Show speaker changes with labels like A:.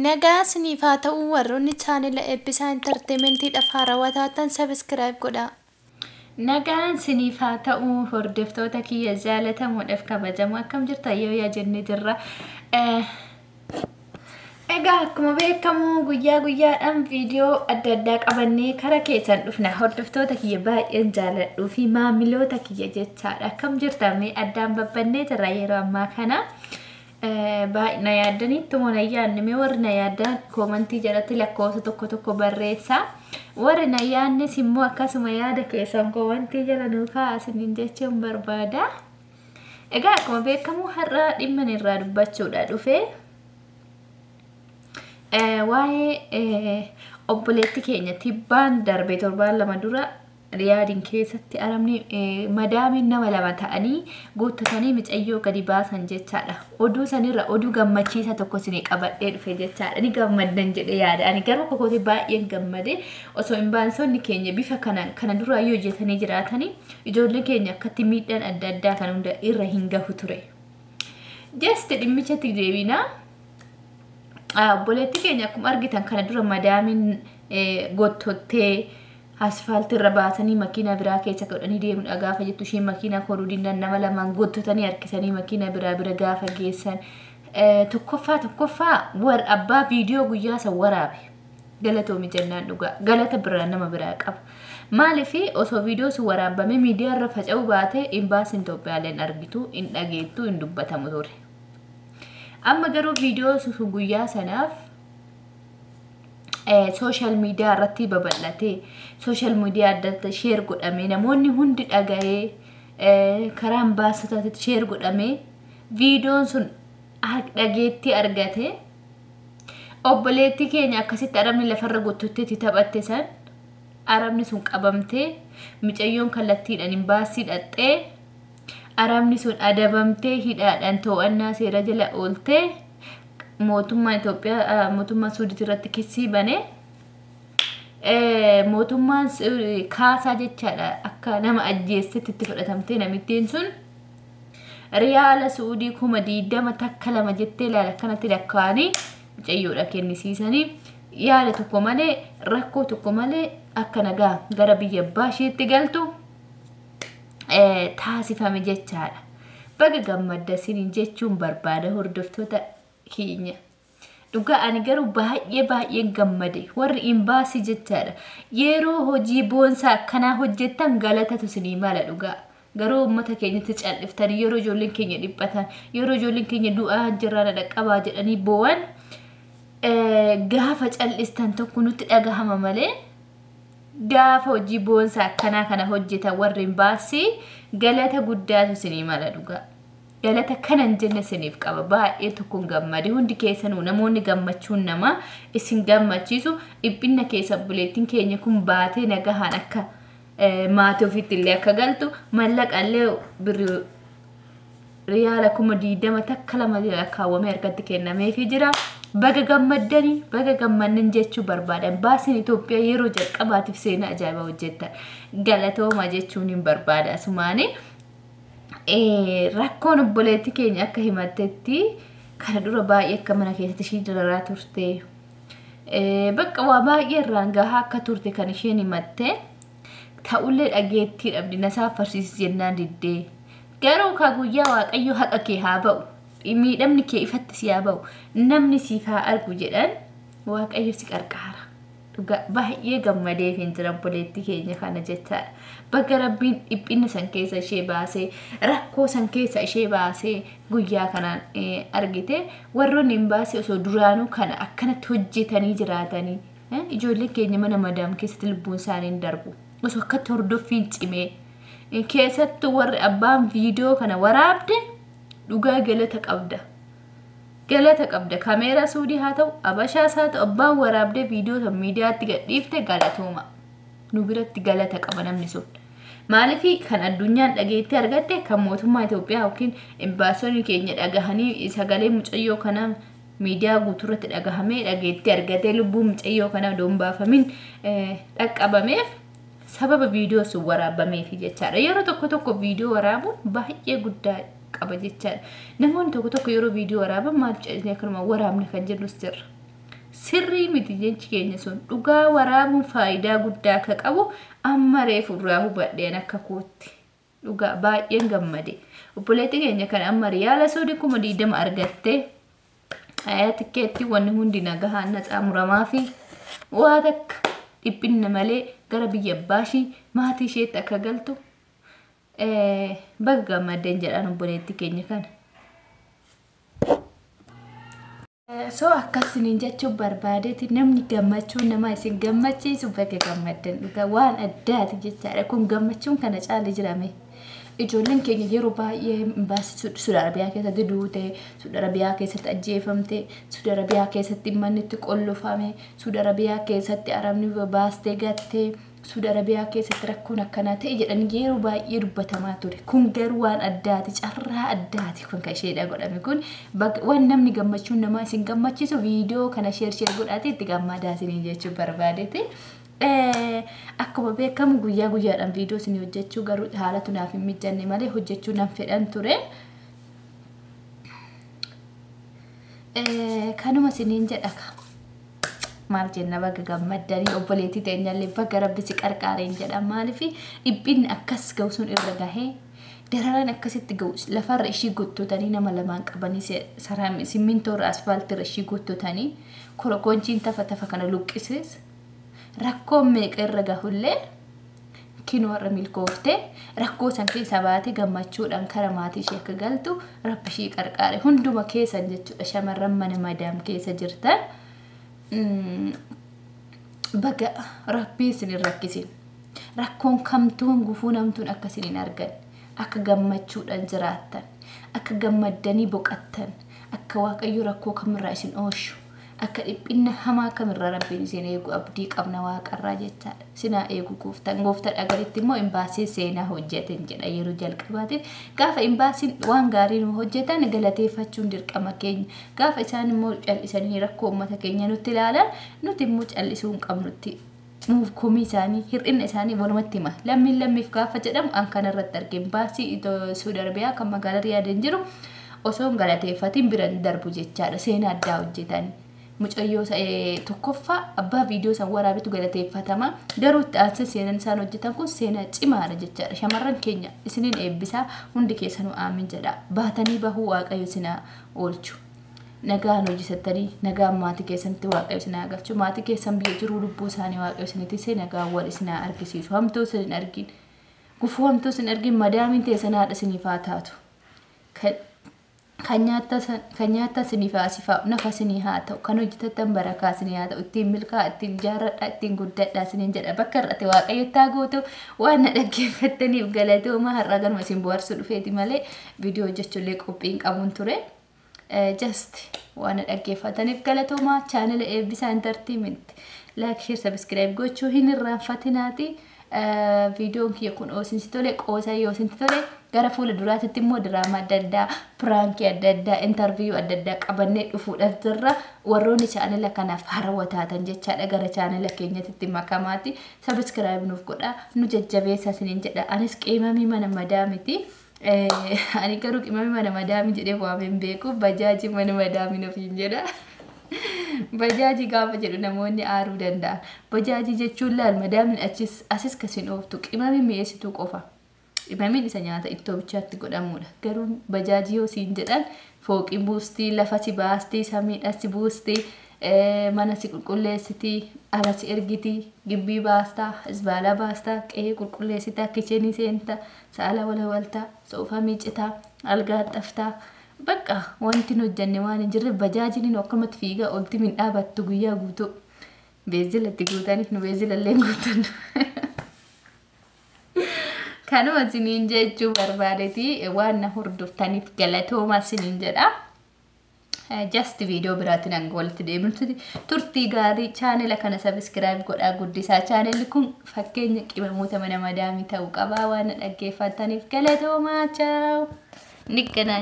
A: Nagaa isiniif haa ta'u warroonni chaanela Eebbisaa Entertainmentiidhaaf haarawaa taatan subscribe godhaa.
B: Nagaan siniif haa ta'u hordoftoota kiyya jaalatamuudhaaf kabajamu akkam jirta yoo yaa jennee jirra. Egaa akkuma beekamu guyyaa guyyaadhaan viidiyoo adda addaa qabannee kara keessan dhufna. Hordoftoota kiyya baay'een jaaladhuu fi maamiloota kiyya jechaadha. Akkam jirta mee addaan babbannee jirra yeroo ammaa kana. Baay'ee na yaaddaniitti moo na yaadne mee warri na yaaddan koomantii jalatti lakkoofsa tokko tokko barreessaa. Warri na yaadnes immoo akkasuma yaada keessan koomantii jala nuu kaa'aa isiniin jechuun barbaada. Egaa akkuma beekamu har'a dhimma irraa dubbachuudha dhufe. Waa'ee obboleetti keenya tibbaan darbe torbaan 2 dura Riyaadiin keessatti arabni madaamiin nama 2 ta'anii guuttatanii micayyoo gadi baasan jechaadha. Oduu sanirra oduu gammachiisa tokko isinii qabadhee dhufe jechaadha. Ni gammaddan jedhee yaada. Ani garuu kokootee baay'een gammade. Osoo imbaansonni keenya bifa kanaan kana duraa yoo hojjetanii jiraatanii ijoolleen keenya akkatti miidhaan adda addaa kan hunda irra hin gahu ture. Just dhimmichatti deebinaa. Obboleetti keenya akkuma argitan kana dura madaamiin gottottee asfaaltii irra baasanii makiinaa biraa keessa godhanii deemuudha gaafa jettu isheen makiinaa koruu dinnaan nama lamaan gottotanii harkisanii makiinaa biraa bira gaafa geessan. Tokkoffaa warra abbaa viidiyoo guyyaa san waraabe galatoomi jennaan dhugaa galata biraa nama biraa qaba. Maaliif osoo viidiyoo sun waraabame miidiyaa irra faca'uu baate imbaasiin Itoophiyaaleen argitu hin dhageettu hin dubbatamu ture. Amma garuu viidiyoo sun guyyaa sanaaf sooshaal miidiyaa irratti babal'atee sooshaal miidiyaa adda addaa sheer godhamee namoonni hundi dhaga'ee karaa ambaasotaatti sheer godhamee viidiyoon sun dhageettii argate obboleettii keenya akkasitti arabni lafarra gottotteetti taphatte san arabni sun qabamtee micayyoon kallattiidhaan imbaasii dhaqxee arabni sun adabamtee hidhaadhaan to'annaa seera jala ooltee mootummaa Itoophiyaa mootummaa Suudii irratti kissii banee mootummaan kaasaa jechaadha akka nama ajjeessetti itti fudhatamtee namittiin sun riyaala Suudii 20,000 takka 2 jettee ilaala akkanatti lakkaa'anii mucayyoodha kennisiisanii yaada tokko malee rakkoo tokko malee akka nagaa gara biyya abbaa isheetti galtu taasifame jechaadha. Baga gammadda isiniin jechuun barbaada hordoftoota keenya. Dhugaa ani garuu baay'ee baay'ee gammade warri imbaasii jechaadha. Yeroo hojii boonsaa akkanaa hojjettan galatatu isinii mala dhugaa. Garuu uummata keenyatti calliftanii yeroo ijoolleen keenya dhiphatan yeroo ijoolleen keenya du'aa jirraa dhaqqabaa jedhanii boo'an gaafa callistan tokko nutti dhagahama malee gaafa hojii boonsaa akkanaa kana hojjetan warri imbaasii galata guddaatu isinii mala dhugaa. Galata kanan jenne isiniif qaba baay'ee tokkoon gammade hundi keessanuu namoonni gammachuun nama isin gammachiisu dhiphinna keessa obboleettiin keenya kun baatee nagahaan akka maatii ofiitti illee akka galtu mallaqa illee birri riyaala 20,000 takka 2 lakkaawwamee harkatti kennameefii jira. Baga gammaddanii baga gammannan jechuu barbaadan baasiin Itoophiyaa yeroo jalqabaatiif seenaa ajaa'ibaa hojjettan galatooma jechuun hin barbaada asumaanii. Rakkoon obboleetti keenya akka himattetti kana dura baay'ee akka mana keessatti ishii dararaa turte bakka waa baay'ee irraan gahaa akka turte kan isheen himatte ta'ullee dhageettii dhabdi nasaa farsiis jennaan diddee garuu kaa guyyaa waaqayyo haqa kee haa ba'u miidhamni kee ifatti si haa ba'u namni siif haa argu jedhan waaqayyo si qarqaara. Dhugaa baay'ee gammadeef hin jira obboleettii keenya kana jechaadha. Bakka rabbiin dhiphinna san keessa ishee baasee rakkoo san keessa ishee baasee guyyaa kanaan argite warroonni hin baasee osoo duraanuu kana akkanatti hojjetanii jiraatanii ijoolleen keenya mana madaam keessatti lubbuun isaanii hin darbu. Osoo akkatti hordoffiin cimee keessattuu warri abbaan viidiyoo kana waraabde dhugaa galata qabda. Galata qabda kaameeraa Suudii haa ta'u Abashaas haa ta'u abbaan waraabdee viidiyoo san miidiyaatti gadhiifte galatooma. Nu biratti galata qaba namni sun. Maaliif kan addunyaan dhageettee argatte kan mootummaa Itoophiyaa yookiin imbaasonni keenya dhagahanii sagalee mucayyoo kanaa miidiyaa guutuurratti dhagahamee dhageettee argatee lubbuu mucayyoo kanaa odoo hin baafamin dhaqqabameef sababa viidiyoo sun waraabameefi jechaadha. Yeroo tokko tokko viidiyoo waraabuun baay'ee guddaa qaba jechaadha. Namoonni tokko tokko yeroo viidiyoo waraaban maal callisnee akkanuma waraabne kan jennus jirra. Sirrii miti jechi keenya sun dhugaa waraabuun faayidaa guddaa akka qabu amma reefu irraa hubadheen akka kootti. Dhugaa baay'een gammade. Obboleettii keenya kan amma riyaala suudii 20,000 argattee tikkeetti wanni hundi nagahaan natsaa muramaa fi waa takka dhiphinna malee gara biyya abbaa ishii maatii isheetti akka galtu baga gammaddeen jedhaan obboleettii keenya kana. So akkasiniin jechuun barbaadeeti namni gammachuun nama isin gammachiisu baga gammaddan dhugaa waan addaati jechaadha. Kun gammachuun kana caale jirame. Ijoolleen keenya yeroo baay'ee imbaasii Suudi Arabiyaa keessatti duute, Suudi Arabiyaa keessatti ajjeefamte, Suudi Arabiyaa keessatti manni itti qollofame, Suudi Arabiyaa keessatti arabni baastee gatte, Suudi Arabiyaa keessatti rakkoon akkanaa ta'e jedhanii yeroo baay'ee dubbatamaa ture. Kun garuu waan addaati, carraa addaati kun kan isheedha godhame kun. Waan namni gammachuun namaa isin gammachiisu viidiyoo kana sheer sheer godhaatee itti gammadaa isiniin jechuu barbaadeeti. Akkuma beekamu guyyaa guyyaadhaan viidiyoo isin hojjechuu garuu haalatu naaf hin mijanne malee hojjechuu nan fedhan ture. Kanuma isiniin jedha. Maal jenna baga gammaddanii obboleettii teenyallee baga rabbi si qarqaareen jedha. Maaliif dhiphinni akkas ga'u sun irra gahee dararan akkasitti ga'u lafarra ishii gottotanii nama lamaan qabanii simmintoorra asfaaltiirra ishii gottotanii korokoonchiin tafa tafa kana luqqises rakkoon meeqa irra gahullee kinoo irra milkooftee rakkoo san keessa baatee gammachuudhaan kara maatii ishee akka galtu rabbi ishii qarqaare hunduma keessan jechuudha shamarran mana madaam keessa jirtan. Baga rabbii isin hin rakkisin. Rakkoon kamtuun gufuu namtuun akka isin hin argan. Akka gammachuudhaan jiraattan. Akka gammaddanii boqattan. Akka Waaqayyo rakkoo kamirraa isin oolchu. Akka dhiphinna hamaa kamirraa rabbiin isin eegu abdii qabna waaqarraa jechaadha. Sinaa eegu gooftaan. Gooftaan agaritti immoo imbaasii seenaa hojjetan jedha yeroo jalqabaatiif. Gaafa imbaasiin waan gaarii nu hojjetan galateeffachuun dirqama keenya. Gaafa isaan immoo cal'isanii rakkoo uummata keenya nutti ilaalan nuti immoo cal'isuu hin qabnutti. Nuuf komii isaanii hir'ina isaanii walumatti hima. Lammiin lammiif gaafa jedhamu an kanarratti arge imbaasii Suudi Arabiyaa kan magaalaa Riyaadiin jiru osoo hin galateeffatiin biran darbu jechaadha. Seenaa addaa hojjetanii. Mucayyoo tokkoffaa abbaa viidiyoo san waraabetu galateeffatama. Garuu itti aansee seenaan isaan hojjetan kun seenaa cimaadha jechaadha. Shamarran keenya isiniin eebbisaa hundi keessanuu aamin jedha. Baatanii bahuu Waaqayyo isinaa oolchu. Nagaan hojjettanii nagaan maatii keessanitti Waaqayyo isinaa galchu. Maatii keessan biyya jiruu lubbuu isaanii Waaqayyo isinitti see nagaan wal isinaa argisiisu. Hamtuu isin hin argin. Gufuu hamtuu isin argin madaamiin teessan haadha isiniif haa taatu. Kan nyaata isiniif haa sifaa'u, nafa isinii haa ta'u, kan hojjetattan barakaa isinii haa ta'u, ittiin milkaa, ittiin jaarradhaa, ittiin guddadhaa isiniin jedha. Bakka irratti Waaqayyo itti haa gootu waan na dhaggeeffattaniif galatooma har'a ganuma isin bohaarsuu dhufeeti malee viidiyoo hojjechuullee qophii hin qabuun ture. Just waan na dhaggeeffataniif galatooma chaanala Eebbisaa Entertainment like, share, subscribe gochuu hin irraanfatinaati. Viidiyoon kiyya kun yoo isin tole qoosa yoo isin tole gara fuula duraatitti immoo diraamaa adda addaa, piraankii adda addaa, intarviiyuu adda addaa qabannee dhufuudhaaf jirra. Warroonni chaanala kanaaf haarawaa taatan jechaadha gara chaanala keenyatti makamaati. Sabiskiraayib nuuf godhaa, nu jajjabeessaa isiniin jedha. Anis qeemamii mana madaamiti. Ani garuu qimamii mana madaamii jedhee waamee hin beeku. Bajaajii mana madaamii ofiin jedha. Bajaajii gaafa jedhu namoonni aaruu danda'a. Bajaajii jechuun laal madaamiin achis asis kasin ooftu qimamii mi'eessituu qofa. Qimamiin isa nyaata ittoo bichaatti godhamudha. Garuu bajaajii yoo siin jedhan fooqii buustii, lafa si baastii, samiidha si buustii, mana si qulqulleessitii, ala si ergitii, gibbii baastaa, isbaalaa baastaa, qe'ee qulqulleessitaa, kichinii seentaa, saala walawaltaa, soofaa miicitaa, algaa xaftaa. Bakka wanti nu hojjenne waan hin jirre bajaajiin akkanumatti fiigaa oolti min dhaabattu guyyaa guutuu. Beenzila itti guutanii nu beenzila illee guutannu. Kanuma isiniin jechuu barbaadeeti waan na hordoftaniif galatooma isiniin jedha. Just viidiyoo biraatiin hanga walitti deebinutti turtii gaarii chaanela kana sabiskiraayib godhaa guddisaa. Chaanelli kun fakkeenya qimamoota mana madaamii ta'uu qabaa waan na dhaggeeffattaniif galatoomaa chaaw. Nikkanaa.